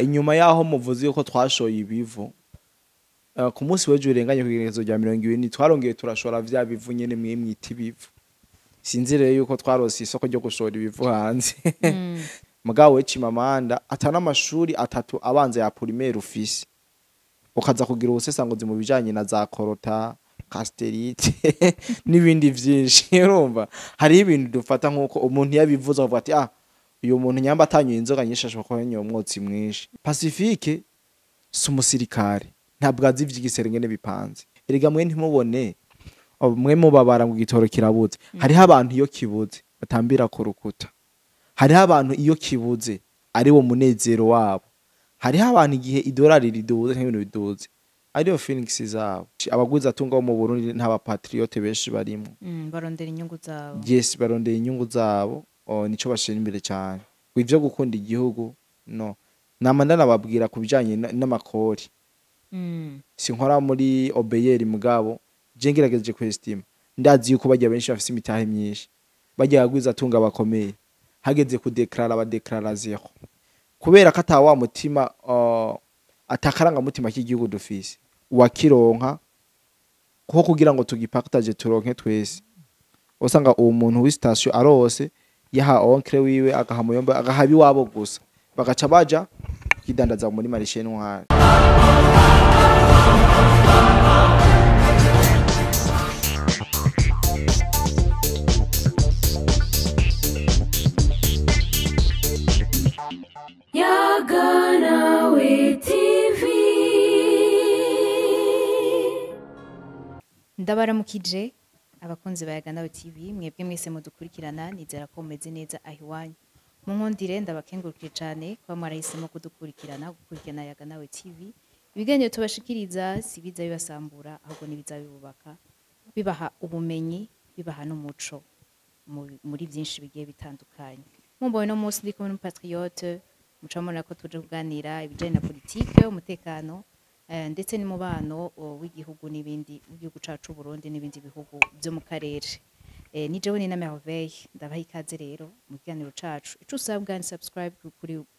Inyuma yaho muvuze yuko twashoye ibivu, ku munsi w'ejo urenganye kw'igenekerezo rya 20 twarongeye turashora vya bivu nyene mwe mwita ibivu. Sinzi rero yuko twarose isoko ryo gushora ibivu hanze. Mugabo we Chimamanda atana amashuri atatu abanza ya primaire ufise, ukaza kugira ubusesanguzi mu bijanye na za korota casterite n'ibindi vyinshi. Urumva hariho ibintu dufata nkuko umuntu yabivuze avuga ati uyu muntu nyamba atanyuye inzoga nyinshi ashobora kuba yanyoye umwotsi mwinshi. Pacifique si umusirikare, ntabwo azi ivy'igisere ngene bipanze. Erega mwe ntimubone mwe mubabara ngo igitoro kirabuze. Hariho abantu iyo kibuze batambira ku rukuta, hariho abantu iyo kibuze ari wo munezero wabo, hariho abantu igihe idolari riduze nk'ibintu biduze ariyo feelings zabo. Abagwiza atunga bo mu Burundi nta bapatriote benshi barimo. Barondera inyungu zabo. Yes, barondera inyungu zabo, nico bashira imbere cyane. Ivyo gukunda igihugu no. Nama ndanababwira kubijanye n'amakori. Sinkora muri OBR mugabo je ngerageje kwestima. Ndazi yuko bajya benshi bafise imitahe myinshi. Bajya bagwiza atunga bakomeye. Hageze kudeklara badeklara zero. Kubera ko ata wa mutima atakaranga mutima k'igihugu dufise. Wakironka kuko kugira ngo tugipartage turonke twese. Usanga uwo muntu wi station arose yaha oncle wiwe agaha muyomba agaha biwabo gusa bagaca baja kidandaza muri marché noir. Yaganawe TV. Ndabaramukije abakunzi ba Yaganawe TV, mwebwe mwese mudukurikirana, nizera ko mumeze neza aho iwanyu. Munkundire ndabakengurukire cyane kuba mwarahisemo kudukurikirana, gukurikirana Yaganawe TV. Ibiganiro tubashikiriza si biza bibasambura, ahubwo ni biza bibubaka, bibaha ubumenyi, bibaha n'umuco muri byinshi bigiye bitandukanye. Mumboye no munsi ndi kumwe n'umupatriote, mucamona ko tuje kuganira ibijanye na politike, umutekano, ndetse n'umubano w'igihugu n'ibindi, w'igihugu cacu Burundi n'ibindi bihugu byo mu karere. Ni jewe ni na Merveille, ndabaha ikaze rero mu kiganiro cacu. Ico usabwa ni subscribe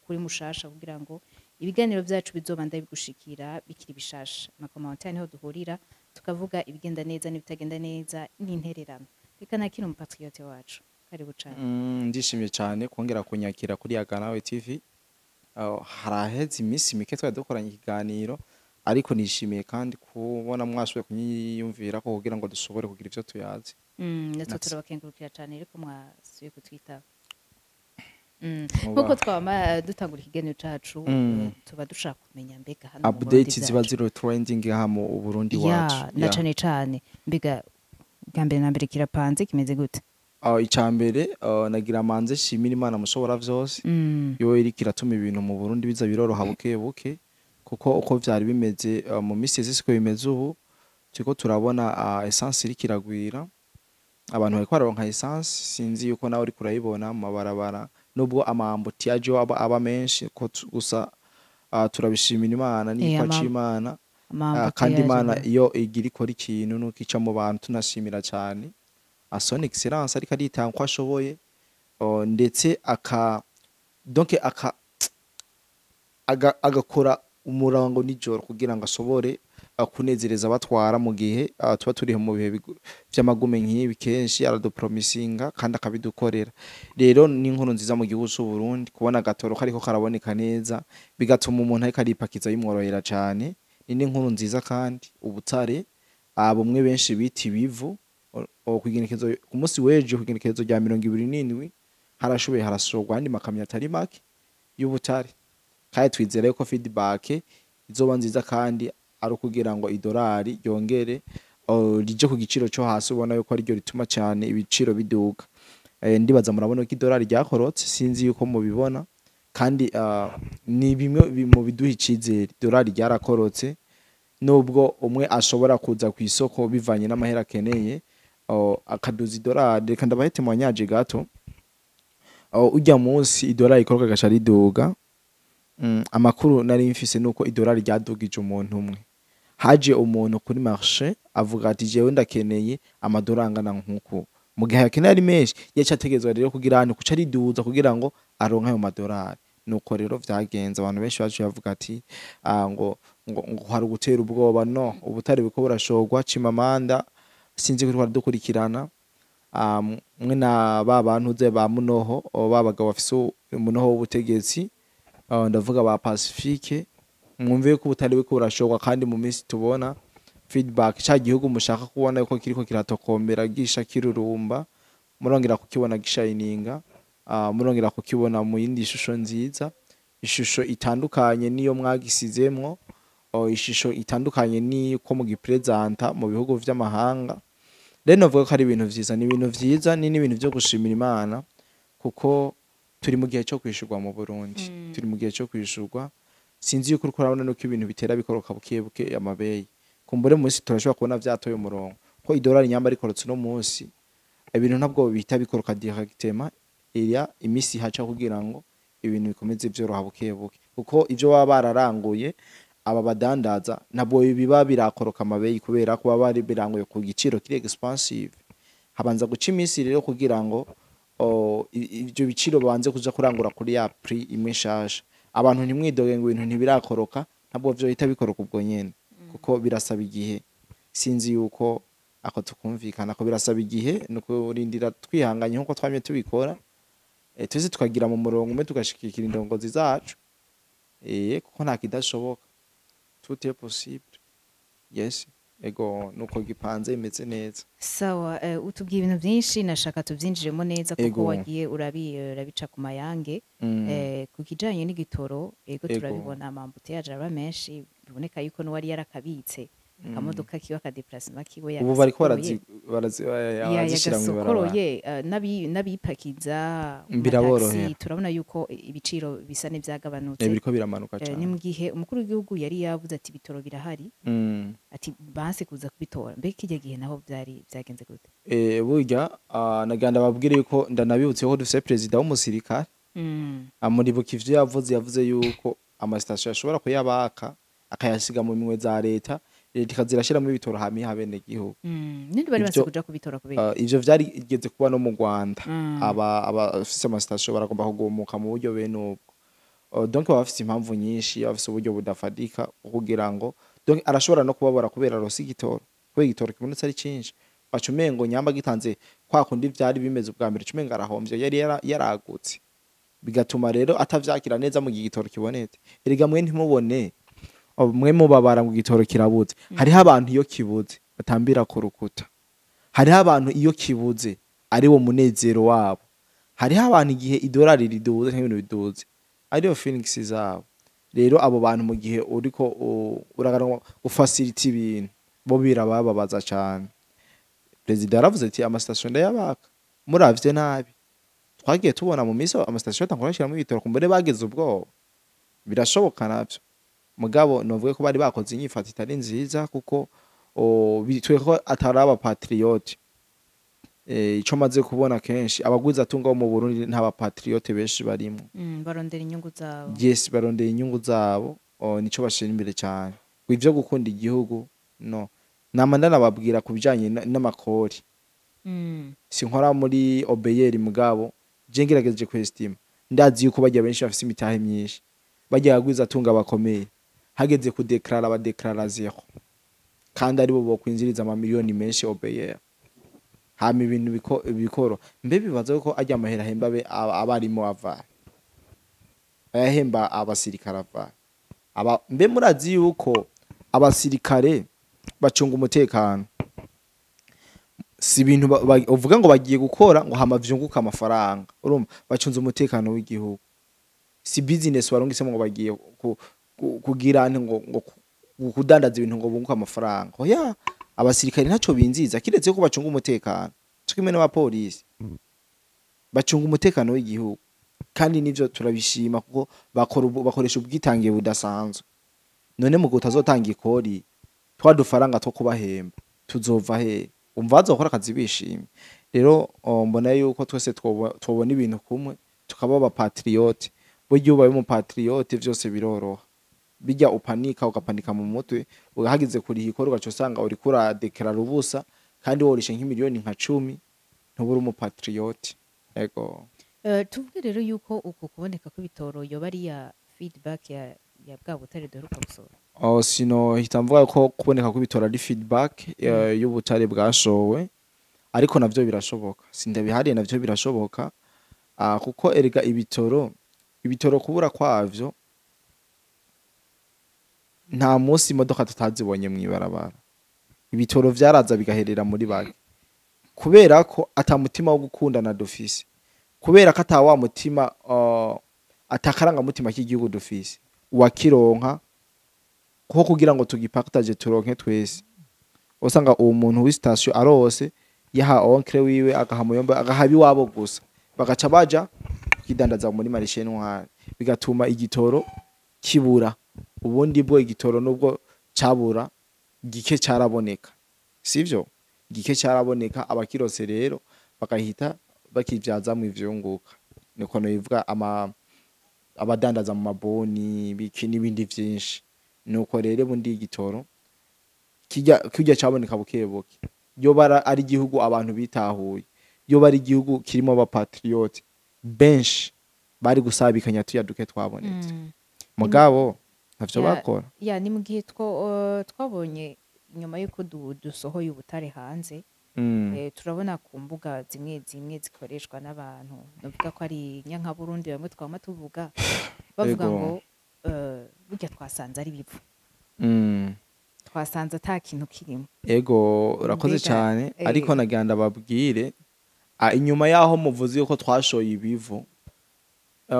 kuri mushasha kugira ngo ibiganiro byacu bizobanda bigushikira bikiri bishasha. Amakomantere niho duhurira tukavuga ibigenda neza n'ibitagenda neza n'intererano. Reka nakira umupatriote wacu. Karibu cyane. Ndishimye cyane kongera kunyakira kuri Yaganawe TV. Haraheze iminsi mike twari dukoranye ikiganiro, ariko nishimiye kandi kubona mwashoboye kunyiyumvira ko kugira ngo dushobore kugira ivyo tuyazi. Natwe turabakengurukira cyane ariko mwasuye kutwitaba. Nkuko twama dutangura ikiganiro cacu, tuba dushaka kumenya mbega hano mu Burundi updates ziba ziri trending ha mu Burundi wacu. Na cane cane mbega bwa mbere na mbere kirapanze kimeze gute? Icambere nagira manze shimira Imana mushobora vyose. Yo iri kiratuma ibintu mu Burundi biza biroroha buke buke, kuko uko vyari bimeze mu misi yose siko bimeze ubu. Turiko turabona essence iri kiragwira, abantu bariko bararonka essence, sinzi yuko nawe uri kurayibona mu mabarabara, nubwo amambutiyaje aba menshi ko gusa turabishimira Imana n'ikwa c'Imana. Kandi Imana iyo igira ikora ikintu nuko ica mu bantu, tunashimira cyane Son Excellence ariko aritanga uko ashoboye, ndetse donc agakora umurango nijoro kugira ngo ashobore kunezereza abatwara mu gihe tuba turi mu bihe vy'amagume nk'ibi. Kenshi aradupromisinga kandi akabidukorera. Rero ni inkuru nziza mu gihugu c'u Burundi kubona agatoro kariko karaboneka neza, bigatuma umuntu ariko aripakiza bimworohera cyane. Ni inkuru nziza kandi ubutare bumwe benshi bita ibivu, kugenekezo ku munsi w'ejo kugenekezo rya 27 harashoboye harasorwa andi makamyo atari make y'ubutare. Kandi twizera yuko feedback izoba nziza kandi ari ukugira ngo idolari ryongere rije ku giciro cyo hasi, ubona yuko ariryo rituma cyane ibiciro biduka. Ndibaza murabona ko idolari ryakorotse, sinzi yuko mubibona, kandi ni bimwe mu biduha icizere. Idolari ryarakorotse nubwo umwe ashobora kuza ku isoko bivanye n'amahera akeneye, akaduza idolari. Reka ndabahete mwanyaje gato. Ujya munsi idolari ikoroka gaca riduga. Amakuru nari mfise nuko idolari ryadugije umuntu umwe. Haje umuntu kuri marché avuga ati jewe ndakeneye amadolari angana nkuko, mu gihe akeneye ari menshi, yaca ategerezwa rero kugira ahantu kuca riduza kugira ngo aronke ayo madolari. Nuko rero vyagenze, abantu benshi baciye bavuga ati ngo hari ugutera ubwoba. No ubutare buriko burashorwa. Chimamanda, sinzi ko twari dukurikirana, mwe na ba bantu ze ba munoho, ba bagabo bafise umunoho w'ubutegetsi, ndavuga ba Pacifique, mwumve ko ubutare buriko burashorwa. Kandi mu minsi tubona feedback, ca gihugu mushaka kubona yuko kiriko kiratokombera, gisha kirurumba, murongera kukibona gishininga, murongera kukibona mu yindi shusho nziza, ishusho itandukanye niyo mwagisizemwo, ishusho itandukanye n'uko mugipresenta mu bihugu vy'amahanga. Rero novuga ko ari ibintu vyiza, ni ibintu vyiza, ni n'ibintu vyo gushimira Imana, kuko turi mu gihe cyo kwishurwa mu Burundi. Turi mu gihe cyo kwishurwa. Sinzi yuko uriko urabona nuko ibintu bitera bikoroka buke buke amabeyi. Kumbure munsi turashobora kubona vyatoye umurongo, ko idolari nyamba rikorotse no munsi, ibintu ntabwo bihita bikoroka directement, iriya imisi haca kugira ngo ibintu bikomeze vyoroha buke buke, kuko ivyo baba bararanguye aba badandaza ntabwo biba birakoroka amabeyi, kubera ko baba bari biranguye ku giciro kiri expensive. Habanza guca iminsi rero kugira ngo ivyo biciro babanze kuja kurangura kuri ya prix imwe nshasha. Abantu ntimwidoge ngo ibintu ntibirakoroka, ntabwo vyohita bikoroka ubwo nyene, kuko birasaba igihe. Sinzi yuko ako tukumvikana ko birasaba igihe, ni ukurindira twihanganye nkuko twamye tubikora, twese tukagira mu murongo umwe, tugashigikira indongozi zacu, kuko nta kidashoboka, tout est possible. Yes, ego, nuko gipanze, imeze neza. Sawa, utubwiye ibintu byinshi, nashaka tubyinjiremo neza kuko wagiye urabica ku mayange. Ku kijanye n'igitoro, ego, turabibona ama embouteillage aba menshi, biboneka yuko n'uwari yarakabitse akamodoka kiwe, aka déplacement kiwe, Ubu bariko yagasokoroye. barazishira mw'ibarabara. Yagasokoroye, n'abipakiza ku Biraborohera. mataxi, turabona yuko ibiciro bisa n'ivyagabanutse. Biriko biramanuka Ni cane. mu gihe umukuru w'igihugu yari yavuze ati ibitoro birahari, ati banse kuza kubitora. Mbega kirya gihe naho vyari vyagenze gute? Burya nagira ndababwire yuko ndanabibutse ko dufise perezida w'umusirikare. Amuribuka ivyo yavuze yuko amasitasiyo ashobora kuyabaka akayasiga mu minwe za leta, leta ikazirashiramo ibitoro hama iha abenegihugu. Ninde bari banse kuja kubitora kubera? Ivyo vyarigeze kuba no mu Rwanda. Aba abafise amasitasiyo baragomba kugumuka mu buryo bene ubwo. Donc baba bafise impamvu nyinshi, baba bafise uburyo budafatika kugira ngo, donc arashobora no kubabara kubera aronse igitoro, kubera igitoro kibonetse ari cinshi, baca umengo nyamba gitanze kwa kundi vyari bimeze ubwa mbere, uca umengo arahomvye, yari yaragutse, bigatuma rero atavyakira neza mu gihe igitoro kibonetse. Erega mwe ntimubone, mwe mubabara ngo igitoro kirabuze. Hariho abantu iyo kibuze batambira ku rukuta, hariho abantu iyo kibuze ari wo munezero wabo, hariho abantu igihe idolari riduze canke ibintu biduze ariyo feelings zabo. Rero abo bantu, mu gihe uriko uraganwa ufacilita ibintu, bo birabababaza cane. Perezida yaravuze ati amasitasiyo ndayabaka, muravye nabi twagiye tubona mu minsi amasitasiyo atangura bashiramwo ibitoro, kumbure bagize ubwoba, birashoboka navyo. Mugabo novuge ko bari bakoze inyifato itari nziza, kuko bitwe ko atari abapatriote. Ico maze kubona kenshi, abagwizatunga bo mu Burundi nta bapatriote benshi barimwo. Barondera inyungu zabo. Yes, barondera inyungu zabo, nico bashira imbere cyane. Ivyo gukunda igihugu no nama ndanababwira ku bijanye n'amakori. Sinkora muri OBR, mugabo je ngerageje kwestima, ndazi yuko bajya benshi bafise imitahe myinshi, bajya bagwizatunga bakomeye, hageze kudeklara badeklara zéro, kandi aribo bokwinjiriza amamiliyoni menshi OBR, hama ibintu bikoro. Mbe bibaza ko ajya amahera ahemba abarimu ava ayahemba abasirikare ava aba? Mbe murazi yuko abasirikare bacunga umutekano? Si ibintu uvuga ngo bagiye gukora ngo hama vyunguka amafaranga. Urumva bacunze umutekano w'igihugu, si business warungisemo ngo bagiye kugira nte ngo kudandaza ibintu ngo bunguke amafaranga. Oya, abasirikare ntaco binziza kiretse ko bacunga umutekano, co kimwe n'abapolisi bacunga umutekano w'igihugu. Kandi nivyo turabishima, kuko bakoresha ubwitange budasanzwe. None mu gihe utazotanga ikori, twa dufaranga two kubahemba tuzova he? Umva bazokora akazi bishimye. Rero mbona yuko twese twobona ibintu kumwe, tukaba abapatriote. Burya iyo ubaye umupatriote vyose biroroha. Bijya upanika, ugapanika mu mutwe, uhageze kuriha ikori ugaca usanga uriko uradeklarara ubusa, kandi worishe nk'imiliyoni nka 10, ntubura umupatriote. Ego. Tuvuge rero yuko uku kuboneka kw'ibitoro yoba ari ya feedback ya bwa butare duheruka gusohora. Oh, sino hita mvuga ko kuboneka kw'ibitoro ari feedback y'ubutare bwashowe, ariko navyo birashoboka, sindabihariye, navyo birashoboka. Kuko erega ibitoro kubura kwavyo, nta munsi imodoka tutazibonye mw'ibarabara. Ibitoro vyaraza bigaherera muri bake kubera ko ata mutima wo gukundana dufise, kubera ko ata wa mutima, atakarangamutima k'igihugu dufise. Uwakironka kuko kugira ngo tugipartage, turonke twese, usanga uwo muntu w'istation arose yaha oncle wiwe, agaha muyomba, agaha iwabo gusa, bagaca baja kukidandaza muri marché noir, bigatuma igitoro kibura. Ubundi bwo igitoro nubwo cabura gike, caraboneka, sivyo? Gike caraboneka, abakirose rero bagahita bakivyazamwo ivyunguka, niko nobivuga. Ama abadandaza mu maboni biki n'ibindi vyinshi. Nuko rero bundi igitoro kijya caboneka buke buke. Yoba ari igihugu abantu bitahuye, yoba ari igihugu kirimo abapatriote benshi, bari gusabikanya tuya duke twabonetse. Mugabo ntavyo bakora. Ya, ni mu gihe twabonye inyuma y'uko dusohoye ubutare hanze, turabona ku mbuga zimwe zimwe zikoreshwa n'abantu navuga ko ari nyankaburundi, bamwe twama tuvuga, bavuga ngo burya twasanze ari ibivu, twasanze ata kintu kirimo. Ego, urakoze Mbega, cyane. Ariko nagira ndababwire, inyuma yaho muvuze yuko twashoye ibivu,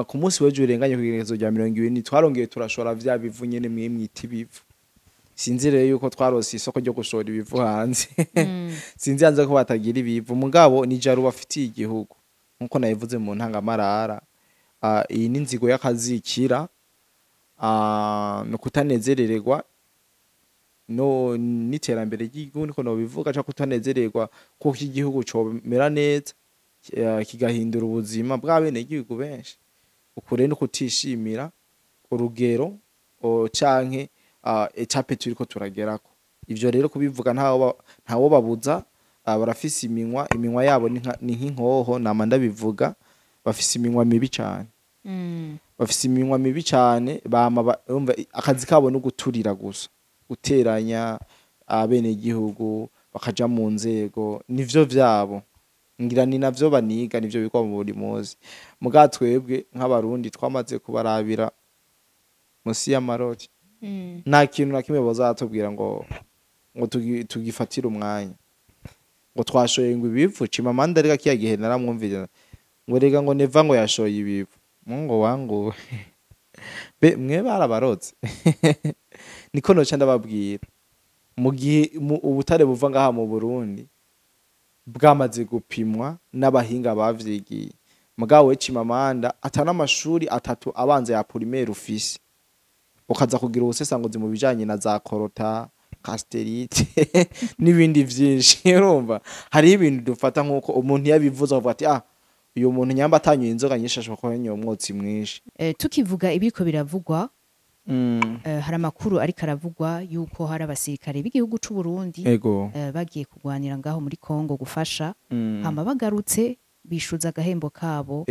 ku munsi w'ejo urenganye, ku igenekerezo rya 20, twarongeye turashora vya bivu nyene mwe mwita ibivu. Sinzi rero yuko twarose isoko ryo gushora ibivu hanze. Sinzi hanze ko batagira ibivu, mugabo ni jaro bafitiye igihugu nkuko nabivuze mu ntangamarara. Iyi ni inzigo y'akazikira, no kutanezerererwa no n'iterambere ry'igihugu, niko nobivuga, ca kutanezererwa kuko igihugu comera neza, kigahindura ubuzima bw'abenegihugu benshi. Ukure no kutishimira urugero canke étape turiko turagerako. Ivyo rero kubivuga ntawo babuza. Barafise iminwa yabo ni nk'inkoho, nama ndabivuga, bafise iminwa mibi cane. Bafise iminwa mibi cane, bama urumva akazi kabo no guturira gusa, guteranya abenegihugu, bakaja mu nzego nivyo vyabo, ngira ni navyo baniga, nivyo bigwa mu buri muzi. Muga twebwe nk'abarundi twamaze kubarabira musi y'amarori. Nta kintu na kimwe bazatubwira ngo tugifatire umwanya ngo twashoye ngo ibivu. Chimamanda rega kiya gihe naramwumvira ngo rega ngo Neva ngo yashoye ibivu, mungo wangu be mwe barabarotse. Niko noca ndababwira, mu gihe ubutare buva ngaha mu Burundi bwamaze gupimwa n'abahinga bavyigiye, mugabo we Chimamanda atana amashuri atatu abanza ya primaire ufise, ukaza kugira ubusesanguzi mu bijanye na za coltan, cassitérite n'ibindi vyinshi. Urumva hariho ibintu dufata nk'uko umuntu yabivuze avuga ati: "Ah, uyu muntu nyamba atanyuye inzoga nyinshi, ashobora kuba yanyoye umwotsi mwinshi." Tukivuga ibiriko biravugwa, hari amakuru ariko aravugwa yuko hari abasirikare b'igihugu c'u Burundi bagiye kurwanira ngaho muri Kongo gufasha, hama bagarutse bishuza agahembo kabo.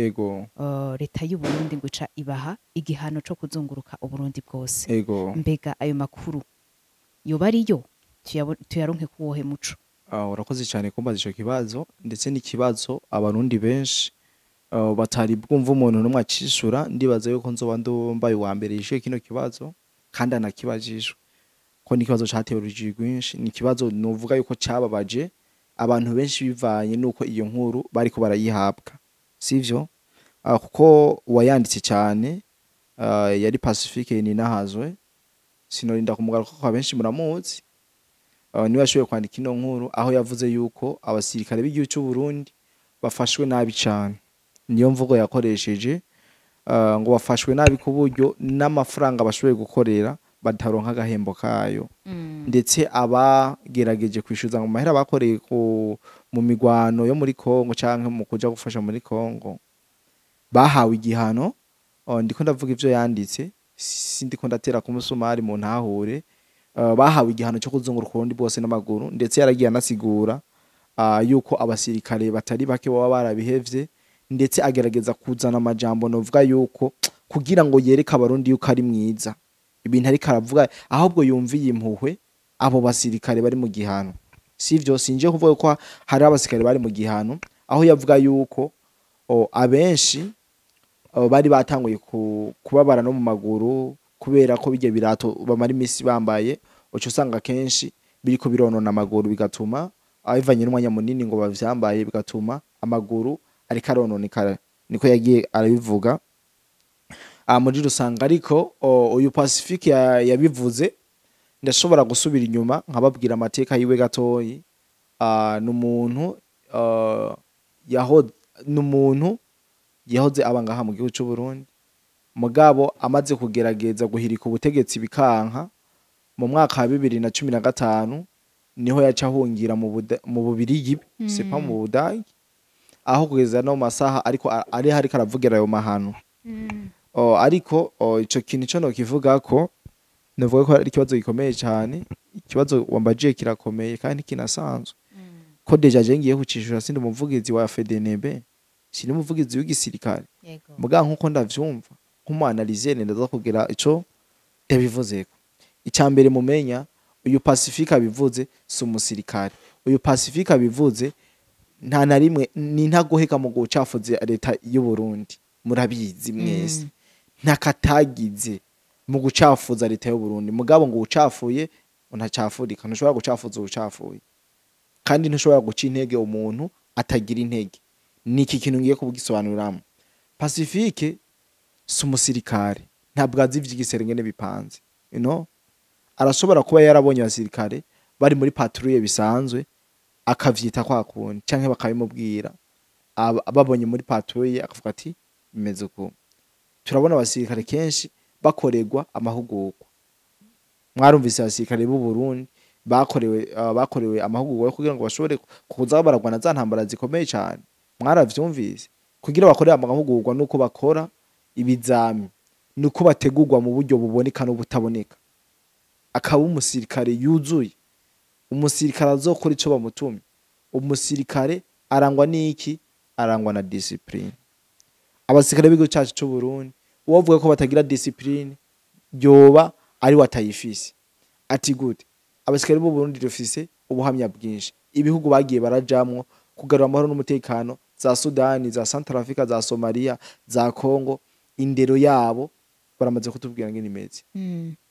Leta y'u Burundi ngo ica ibaha igihano co kuzunguruka Uburundi bwose. Mbega ayo makuru yoba ariyo? Tuyaronke kuwohe muco? Ah, urakoze cyane kumbaza ico kibazo, ndetse n'ikibazo abarundi benshi batari bwumva umuntu n'umwe acishura. Ndibaza yuko nzoba ndumbaye uwa mbere yishuye kino kibazo kandi anakibajijwe, ko ni ikibazo catewe urujijo rwinshi, ni ikibazo novuga yuko cababaje abantu benshi bivanye nuko iyo nkuru bariko barayihabwa, sivyo? Kuko uwayanditse cyane yari Pacifique Ninahazwe, sinorinda kumugaruka ko abenshi muramuzi. Niwe yashoboye kwandika ino nkuru, aho yavuze yuko abasirikare b'igihugu cy'u Burundi bafashwe nabi cyane. Niyo mvugo yakoresheje, ngo bafashwe nabi ku buryo n'amafaranga bashoboye gukorera bataronka agahembo kayo, ndetse abagerageje kwishyuza ngo mahera bakoreye mu migwano yo muri Kongo canke mu kuja gufasha muri Kongo bahawe igihano. Ndiko ndavuga ivyo yanditse, sindiko ndatera ku musumari mu ntahure. Bahawe igihano cyo kuzunguruka Uburundi bwose n'amaguru, ndetse yaragiye anasigura yuko abasirikare batari bake baba barabihevye. Ndetse agerageza kuzana amajambo novuga yuko kugira ngo yereke Abarundi yuko ari mwiza. Ibintu ariko aravuga, ahubwo yumviye impuhwe abo basirikare bari mu gihano. Sivyo, sinje kuvuga ko hari abasirikare bari mu gihano, aho yavuga yuko abenshi bari batanguye kubabara no mu maguru kubera ko bijya birato bamara imisi bambaye, uca usanga kenshi biriko bironona amaguru, bigatuma bivanye n'umwanya munini ngo bavyambaye, bigatuma amaguru ariko arononekara. Niko yagiye arabivuga muri rusanga. Ariko uyu Pacifique yabivuze, ndashobora gusubira inyuma nkababwira amateka yiwe gatoyi. N'umuntu yaho n'umuntu yahoze aba ngaha mu gihugu c'u Burundi, mugabo amaze kugerageza guhirika ubutegetsi bikanka mu mwaka wa 2015, niho yaca ahungira mu Bubirigi, c'est pas mu Budagi, aho kugeza no masaha ariko ari hariko aravugira ayo mahano. Ariko ico kintu ico nokivuga ko novuga ko ari ikibazo gikomeye cyane. Ikibazo wambajiye kirakomeye kandi kinasanzwe, ko déjà je ngiye kucishura, sindi umuvugizi wa FDNB, sindi umuvugizi w'igisirikare. Muga nkuko ndavyumva nk'umu analyseur, ndaza kugira ico ndabivuzeko. Icya mbere mumenya, uyu Pacifique abivuze si umusirikare. Uyu Pacifique abivuze nta na rimwe ni ntagoheka mu gucafuza leta y'u Burundi. Murabizi mwese, ntakatagize mu gucafuza leta y'u Burundi. Mugabo ngo ucafuye untacafurika, ntushobora gucafuza ucafuye, kandi ntushobora guca intege umuntu atagira intege. Niki kintu ngiye kugisobanuriramo: Pacifique si umusirikare, ntabwo azi ivy'igisirikare ngene bipanze. Arashobora kuba yarabonye abasirikare bari muri patrouille bisanzwe, akavyita kwa kundi, canke bakabimubwira. Babonye muri patrouille, akavuga ati bimeze uku. Turabona abasirikare kenshi bakorerwa amahugurwa. Mwarumvise abasirikare b'u Burundi bakorewe amahugurwa yo kugira ngo bashobore kuza baragwana za ntambara zikomeye cyane. Mwaravyumvise, kugira bakorere amahugurwa nuko bakora ibizami, nuko bategurwa mu buryo buboneka n'ubutaboneka, akaba umusirikare yuzuye, umusirikare azokora ico bamutumye. Umusirikare arangwa n'iki? Arangwa na discipline. Abasirikare b'igihugu cyacu c'u Burundi, uwovuga ko batagira discipline yoba ari watayifise. Ati gute? Abasirikare b'u Burundi dufise ubuhamya bwinshi, ibihugu bagiye barajamwo kugarura amahoro n'umutekano, za Sudani, za Centrafrica, za Somalia, za Congo, indero yabo baramaze kutubwira ngene imeze.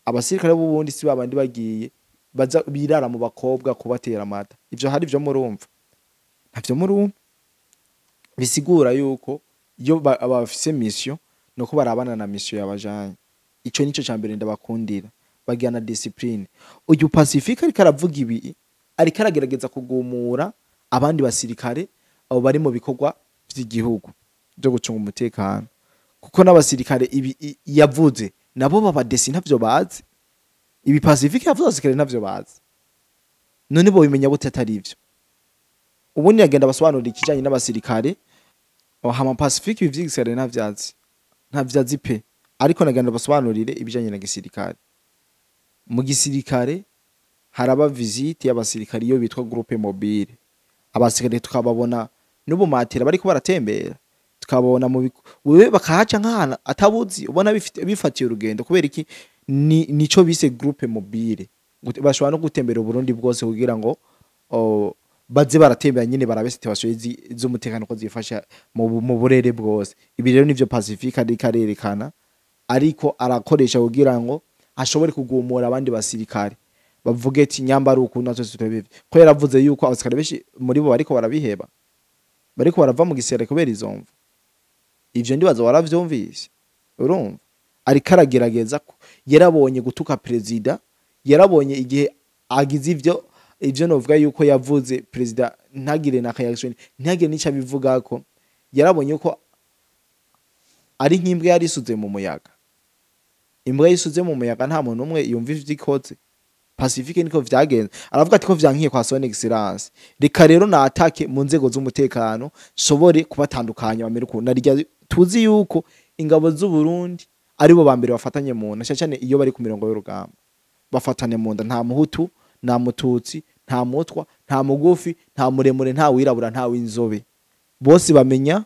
Abasirikare b'u Burundi si babandi bagiye baza birara mu bakobwa kubatera amata. Ivyo hari ivyo murumva? Ntavyo murumva. Bisigura yuko iyo bafise mission, nuko barabana na mission yabajanye. Ico nico cambere ndabakundira, bagira na discipline. Uyu Pacifique ariko aravuga ibi, ariko aragerageza kugumura abandi basirikare abo bari mu bikorwa vy'igihugu byo gucunga umutekano, kuko n'abasirikare ibi yavuze nabo babadesi ntavyo bazi. Ibi Pacifique yavuze, abasirikare ntavyo bazi. None bo bimenya gute atari ivyo? Ubundi yagenda basobanurira ikijanye n'abasirikare. Hama Pacifique ibi vy'igisirikare ntavyazi, ntavyazi pe. Ariko nagenda basobanurire ibijanye na gisirikare. Mu gisirikare haraba visite y'abasirikare iyo bitwa groupe mobile. Abasirikare tukababona n'ubumatira bariko baratembera, tukabona mu wewe bakahaca nk'ahantu atabuzi, ubona bifatiye urugendo. Kubera iki? Ni nico bise groupe mobile. Bashobora no gutembera Uburundi bwose kugira ngo baze baratembera nyine, barabe situation z'umutekano ko zifasha mu burere bwose. Ibi rero nivyo Pacifique ariko arerekana, ariko arakoresha kugira ngo ashobore kugumura abandi basirikare, bavuge ati nyambara uku natwe tutebeve. Ko yaravuze yuko abasirikare benshi muri bo bariko barabiheba, bariko barava mu gisirikare kubera izo mvo. Ivyo ndibaza waravyumvise. Urumva ariko aragerageza yarabonye gutuka perezida, yarabonye igihe agize ivyo novuga yuko yavuze perezida ntagire na reaction, ntagire n'ico abivugako. Yarabonye ko ari nk'imbwa yarisuze mu muyaga. Imbwa yisuze mu muyaga, nta muntu umwe yumva ivyo ikoze. Pacifique niko vyagenze, aravuga ati ko vyankiye kwa son excellence, reka rero na attaque mu nzego z'umutekano shobore kubatandukanya bamere ukuntu. Narirya tuzi yuko ingabo z'u Burundi aribo ba mbere bafatanye mu nda, cyane iyo bari ku mirongo y'urugamba bafatane mu nda. Nta muhutu, nta mututsi, nta mutwa, nta mugufi, nta muremure, nta wirabura, nta w'inzobe, bose bamenya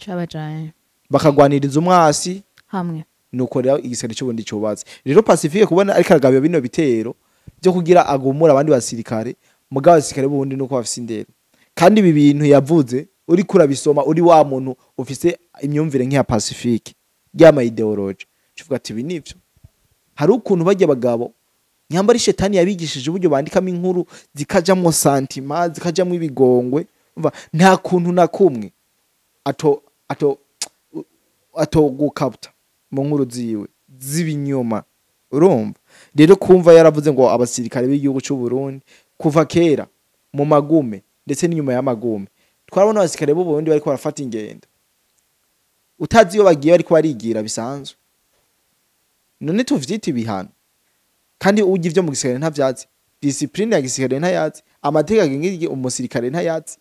Cabajanye. Bakagwaniriza umwasi hamwe. Nuko rero igisirikare cy'Uburundi cyubatse. Rero Pacifique kubona ariko aragabira bino bitero byo kugira agumura abandi basirikare, mugabo abasirikare b'Uburundi nuko bafise indero. Kandi ibi bintu yavuze uri kurabisoma uri wa muntu ufise imyumvire nk'iya Pacifique y'ama idéologie, uvuga ati ibi nivyo. Hari ukuntu bajya abagabo nyambara ishetani yabigishije uburyo bandikamo inkuru zikajamwo sentiment, zikajamwo ibigongwe. Umva, nta kuntu na kumwe ato ato atogukapta mu nkuru ziwe z'ibinyoma. Urumva rero kumva yaravuze ngo abasirikare b'igihugu cy'u Burundi kuva kera mu magume ndetse n'inyuma y'amagume, twarabona abasirikare b'u Burundi bariko barafata ingendo utazi iyo bagiye, bariko barigira bisanzwe. None tuvyita ibihano? Kandi ujya ivyo mu gisirikare ntavyazi, discipline ya gisirikare ntayazi, amategeko agenga umusirikare ntayazi.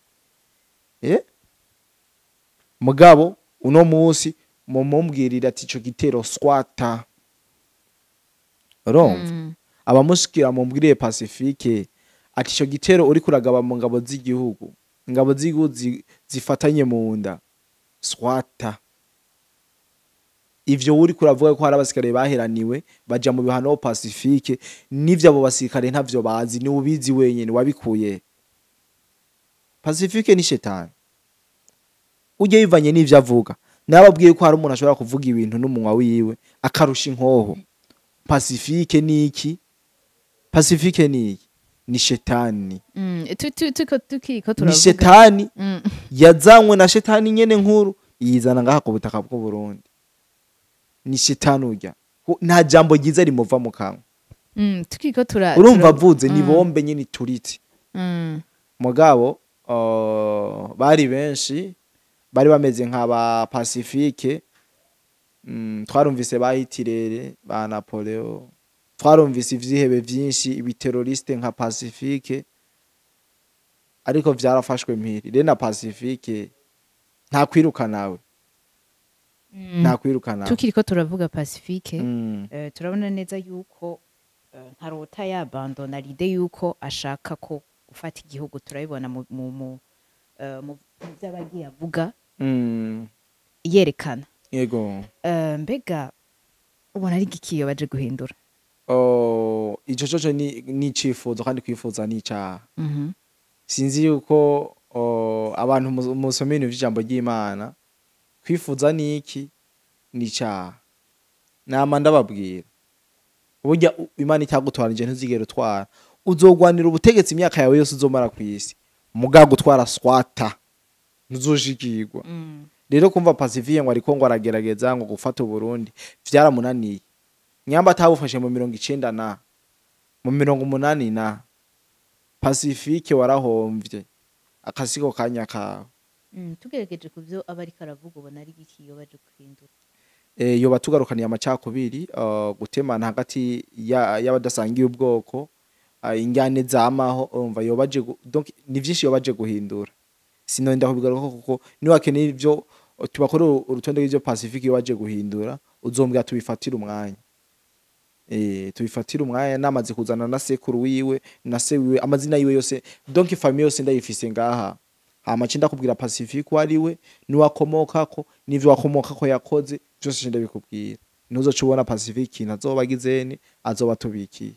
Mugabo uno munsi mumumbwirira ati ico gitero swata. Urumva, abamushikira mumbwiriye Pacifique ati ico gitero uri kuragaba mu ngabo z'igihugu, ingabo z'igihugu zifatanye mu nda, swata. Ivyo uri kuravuga ko hari abasirikare baheraniwe baja mu bihano, Pacifique, n'ivyo abo basirikare ntavyo bazi, ni ubizi wenyene wabikuye. Pacifique ni shetani ujye bivanye n'ivyo avuga. Nababwiye ko hari umuntu ashobora kuvuga ibintu n'umunwa wiwe akarusha inkoho. Pacifique ni iki? Pacifique ni iki? Ni shetani. Tukiko Ni turavuga. shetani yazanywe na shetani nyene nkuru, yizana ngaha ku butaka bw'u Burundi. Ni shetani urya. Nta jambo ryiza rimuva mu kanwa. Tukiko tura Urumva, avuze ni bombe nyene ituritse. Mugabo bari benshi bari bameze nk'aba Pacifique. Twarumvise ba Hitler, ba Napoleon, twarumvise ivyihebe vyinshi, ibi terroristes nka Pacifique, ariko vyarafashwe mpiri. Rero na Pacifique nta kwiruka nawe. Nta kwiruka nawe. Tukiriko turavuga Pacifique, turabona neza yuko ntarota yabandona l'idée yuko ashaka ko gufata igihugu. Turabibona mu vyo aba agiye avuga, yerekana. Mbega ubona ari igiki baje guhindura? Oh, ico coco ni icifuzo, kandi kwifuza ni icaha. Sinzi yuko abantu musoma ibintu vy'ijambo ry'Imana, kwifuza ni iki? Ni icaha. Nama ndababwira, burya Imana itagutwaranije ntuzigera utwara. Uzogwanira ubutegetsi imyaka yawe yose uzomara kw'isi, muga gutwara swata, ntuzoshikirwa. Rero kumva Pacifique ngo ariko ngo aragerageza ngo gufata Uburundi, vyaramunaniye. Nyamba atabufashe mu 90 na mu 80 na Pacifique, warahomvye akasigo kanya kawe. Tugerageje ku byo aba ariko aravuga, ubona ari igiki baje guhindura? Yoba tugarukaniye amacakubiri, gutemana hagati y'abadasangiye ubwoko, ingane zamaho. Urumva yobaje donc ni vyinshi yobaje guhindura. Sinonda kubigaruka kuko niwakeneye ivyo tubakora urutonde rw'ivyo Pacifique yobaje guhindura, uzombwira tubifatire umwanya. Tubifatire umwanya namaze kuzana na sekuru wiwe na se wiwe, amazina yiwe yose, donc famille yose ndayifise ngaha. Hama nce ndakubwira Pacifique uwo ari we, n'uwakomokako, n'ivyo wakomokako yakoze vyose, nce ndabikubwira. Ntuzoca ubona Pacifique ikintu azoba agizene azoba atubikiye.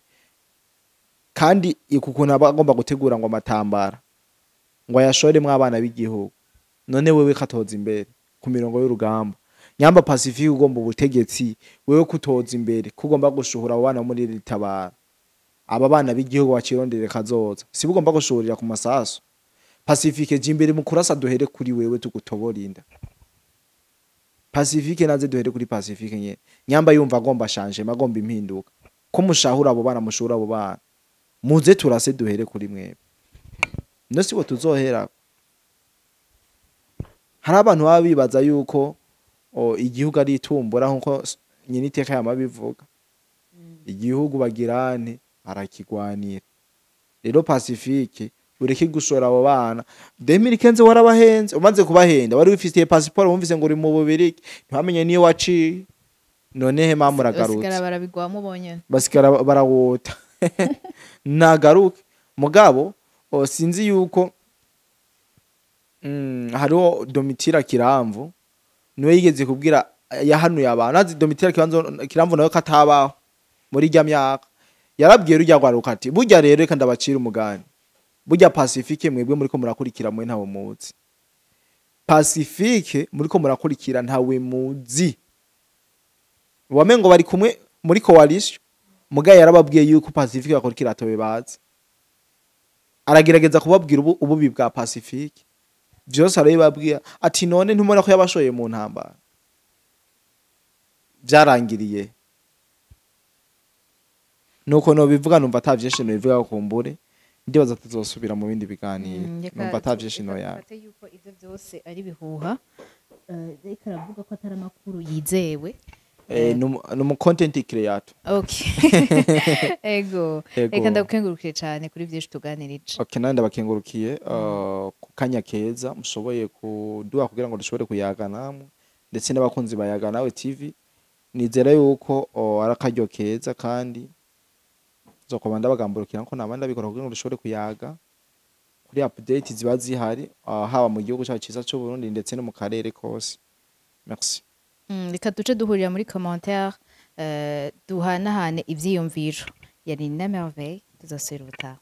Kandi ukuntu aba agomba gutegura ngo amatambara ngo ayashoremwo abana b'igihugu, none wewe katoza imbere ku mirongo y'urugamba? Nyamba Pacifique ugomba ubutegetsi, wewe kutoza imbere kugomba gushuhura abo bana bo muri ritabara, aba bana b'igihugu bakirondere kazoza, si ugomba gushuhurira ku masasu? Pacifique, jya imbere mu kurasa, duhere kuri wewe tugutobora inda. Pacifique naze duhere kuri Pacifique nyene. Nyamba yumva agomba changement, agomba impinduka, ko mushahura abo bana, mushura abo bana, muze turase, duhere kuri mwebwe. No sibo tuzohera. Hari abantu baba bibaza yuko igihugu ari itumbura, nkuko nyine iteka yama bivuga, igihugu bagirane arakigwanira. Rero Pacifique, ureke gushora abo bana. 2015 warabahenze, umaze kubahenda wari wifitiye passport, wumvise ngo uri mu Bubirigi, ntibamenye niyo waciye. None he mama uragarutse? Basigara barabigwamo bonyene. Basigara barawota. Nagaruke. Mugabo sinzi yuko hariho Domitira Kiramvu. Niwe yigeze kubwira, yahanuye abantu azi Domitira Kibanzo Kiramvu nawe katabaho muri rya myaka. Yarabwiye rujya rwaruka ati: "Burya rero reka ndabacira umugani, burya Pacifique mwebwe muriko murakurikira, mwe ntawe muzi. Pacifique muriko murakurikira ntawe muzi." Wamengo bari kumwe muri coalition, mugaye yarababwiye yuko Pacifique bakurikira atobe bazi. Aragerageza kubabwira ububi bwa Pacifique vyose arabibabwira, ati: "None ntumubona ko yabashoye mu ntambara?" Vyarangiriye nuko nobivuga. Numva ata vyinshi nobivuga, kumbure ndibaza tuzosubira mu bindi biganiro. Reka Numva ata vyinshi reka noyaga. dufate yuko ivyo byose ari ibihuha. Reka aravuga ko atari amakuru yizewe. Numu content creator. Okay, ego. Ego. Reka ndagukengurukire cyane kuri byinshi tuganirije. Okay, nandi ndabakengurukiye ku kanya keza mushoboye kuduha kugira ngo dushobore kuyaga namwe ndetse n'abakunzi ba Yaga Nawe TV. Nizera yuko ari akaryo keza, kandi nzokoba ndabagamburukira ko nabandi ndabikora kugira ngo dushobore kuyaga kuri update ziba zihari, haba mu gihugu cyacu cyiza cy'u Burundi ndetse no mu karere kose. Merci. Reka duce duhurira muri commentaire, duhanahane ivyiyumviro. Yari na Merveille, tuzasubira ubutaha.